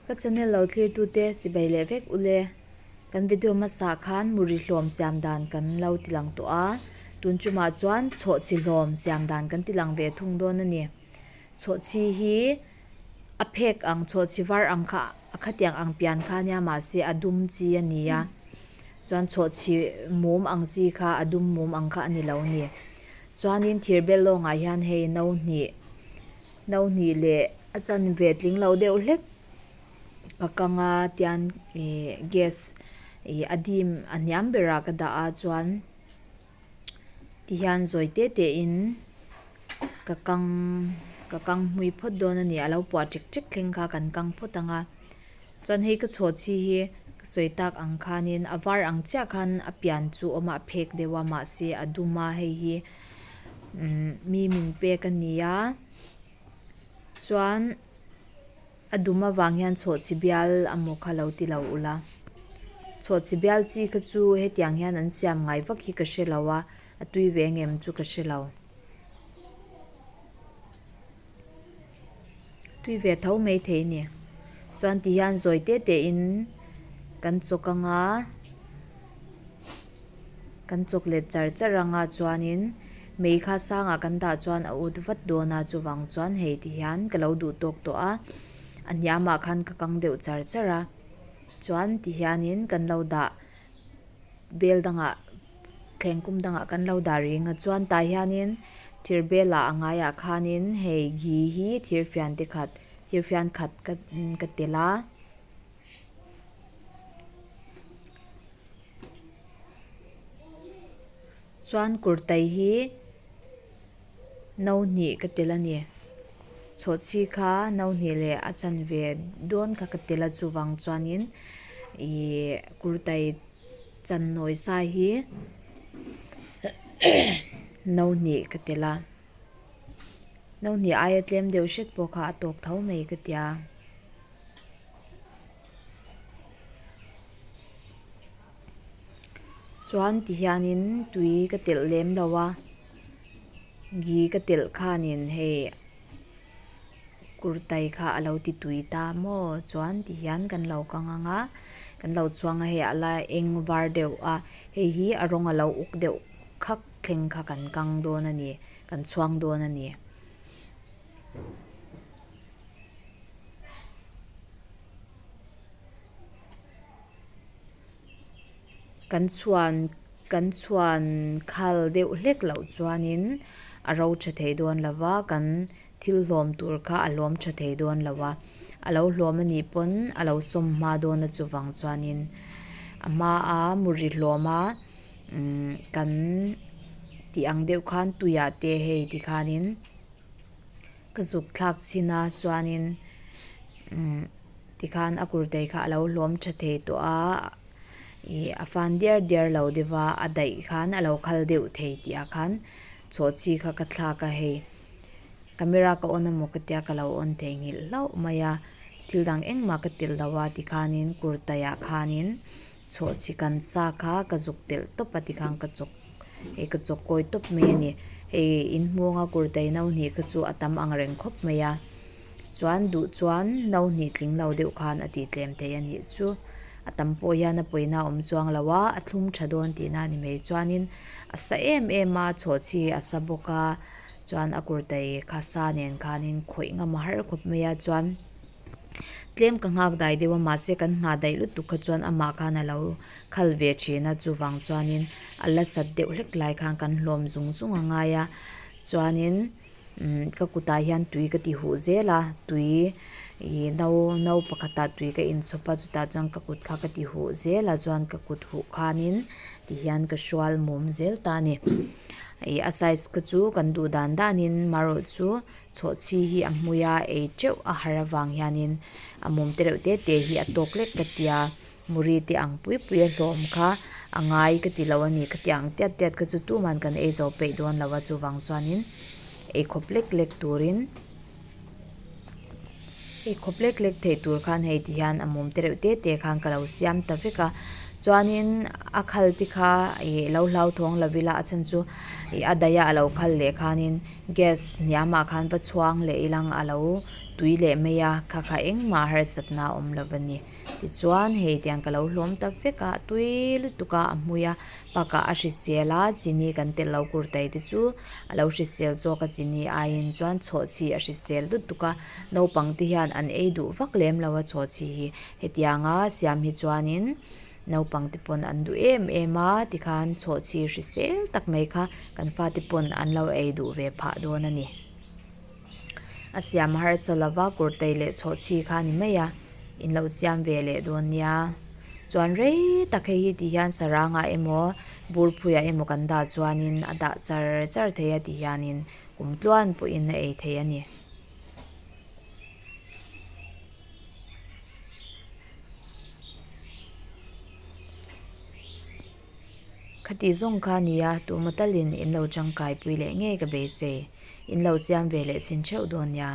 Ka channel lo thlir tute chibai leh vek ule. Kan video hmasa khan muri hlawm siam dan kan lo ti lang tawh a, tun chumah chuan chhawhchhi hlawm siam dan kan ti lang ve thung dawn a ni. Chhawhchhi hi a phek ang chhawhchhi var ang kha a khatiang ang pian kha ania mahse a dum chi a ni a, chuan chhawhchhi mum ang chi kha a dum mum ang kha a ni lo a ni. Chuanin thir bel lawngah hian hei no hnih no hnih leh a chanve tling lo deuh hlek ka kang a tian ih gas ih a dim a hniam berah ka dah a chuan tihian zawi te te in ka kang ka kang hmui phawt dawn a ni a lo puah ṭek ṭek thleng kha kan kang phawt ang a chuan hei ka chhaw chhi hi ka sawi tak ang khanin a var ang chiah khan a pian chu a awm a a phek deuh a mahse a dum a hei hi umm mi min pek a ni a chuan. A dum avang hian chhawhchhi bial amaw kha lo ti lo ula. Chhawhchhi bial chi kha chu hetiang hian an siam ngai vak hi ka hre lo a, a tui ve ngem chu ka hre lo. Tui ve tho mai thei a ni. Chuan ti hian zawi te te in kan chawk anga kan chawk let char char anga chuanin mei kha sangah kan dah chuan a ut vat dawn a chuvang chuan hei ti hian ka lo duh tawk tawh a a hniamah khan ka kang deuh char char a chuan ti hianin kan lo dah bel dangah thleng kum dangah kan lo dah reng a chuan tah hianin thir belah a ngaiah khanin hei ghee hi thir fian te khat thir fian khat ka ka telh a. Chuan kurtai hi no hnih ka tel a ni. Chhawhchhi kha no hnih leh a chanve dawn kha ka tel a chuvang chuanin ihh kurtai chan nawi sa hi no hnih ka tel a. No hnih aia tlem deuh hret pawh kha a tawk tho mai ka tia. Chuan ti hianin tui ka telh lem lo a ghee ka telh khanin hei kurtai kha a lo ti tui ta maw chuan ti hian kan lo kang ang a kan lo chhuang a hei a la eng var deuh a hei hi a rawng a lo uk deuh khak thleng kha kan kang dawn a ni kan chhuang dawn a ni. Kan chhuan kan chhuan khal deuh hlek loh chuanin a ro tha thei dawn lo va kan thil hlawm tur kha a hlawm tha thei dawn lo a a lo hlawm a nih pawn a lo sawm hma dawn a chuvang chuanin a hmaa muri hlawm a umm kan tih ang deuh khan tuiah te hei tikhanin. Ka zuk thlak chhin a chuanin umm tikhan a kurtai kha a lo hlawm tha thei tawh a ih a fan diar diar lo deuh a a daih khan a lo khal deuh thei tih ah khan chhawhchhi kha ka thlak a hei camera ka on emaw ka tia ka lo on thei nghilh hlauh mai a thil dang engmah ka telh lo a tikhanin kurtai ah khanin chhawhchhi kan sa kha ka zuk telh tawp a tikhan ka chawk hei ka chawk kawi tawp mai a ni hei inhmunga kurtai no hnih kha chu a tam ang reng khawp mai a chuan duh chuan no hnih tling lo deuh khan a tih tlem thei a nih chu a tam pawh hian a pawina a awm chuang lo a a thlum tha dawn tihna a ni mai chuanin a sa em em a chhawhchhi a sa bawk a chuan a kurtai kha sa nen khanin khawih ngam a har khawp mai a chuan. Tlem ka nghak dai deuh a mahse kan nghah daih lutuk kha chuan amah khan a lo khal ve thin a chuvang chuanin a la sat deuh hlek lai khan kan hlawm zung zung a ngai a chuanin umm ka kutah hian tui ka ti huh zel a tui ih no no pakhatah tui ka inchhawp a chutah chuan ka kut kha ka ti huh zel a chuan ka kut huh khanin tihian ka hrual mum zel ta a ni ih a size kha chu kan duh dan danin marawh chu. Chhawhchhi hi a hmui a, ei teuh a har avang hianin a mum te reuh te te hi a tawk lek ka tia muri te ang pui pui a hlawm kha a ngai ka ti lo a ni ka ti ang tiat tiat kha chu tuman kan ei zo peih dawn lo a chuvang chuanin ei khawp lek lek turin ei khawp lek lek theih tur khan hei ti hian a mum te reuh te te khan ka lo siam ta vek a. Chuanin a khal te kha ih lo hlauthawng lo ila a chhan chu ih a daih a a lo khal leh khanin gas hniamah khan va chhuang leh ilang a lo tui leh mai a kha kha engmah harsatna a awm lo a ni. Tichuan hei tiang ka lo hlawm ta vek a tui lutuk a a hmui a bakah a hrisel a chini kan telh lo kurtai te chu a lo hrisel zawk a chini aiin chuan chhawhchhi a hrisel lutuk a naupang te hian an ei duh vak lem lo a chhawhchhi hi hetianga siam hi chuanin naupang te pawn an duh em em a tikhan chhawhchhi hrisel tak mai kha kan fate pawn an lo ei duh ve phah dawn a ni. A siam harsa lova kurtai leh chhawhchhi kha a ni mai a, in lo siam ve leh dawn nia. Chuan rei tak hei hi ti hian sarangah emaw burphuiah emaw kan dah chuanin a dah char char thei a ti hianin kum tluan pawhin a ei thei a ni. Khati zawng kha nia, tuma talin in lo tangkaipui leh ngei ka beisei. In lo siam ve leh chhin theuh dawn nia.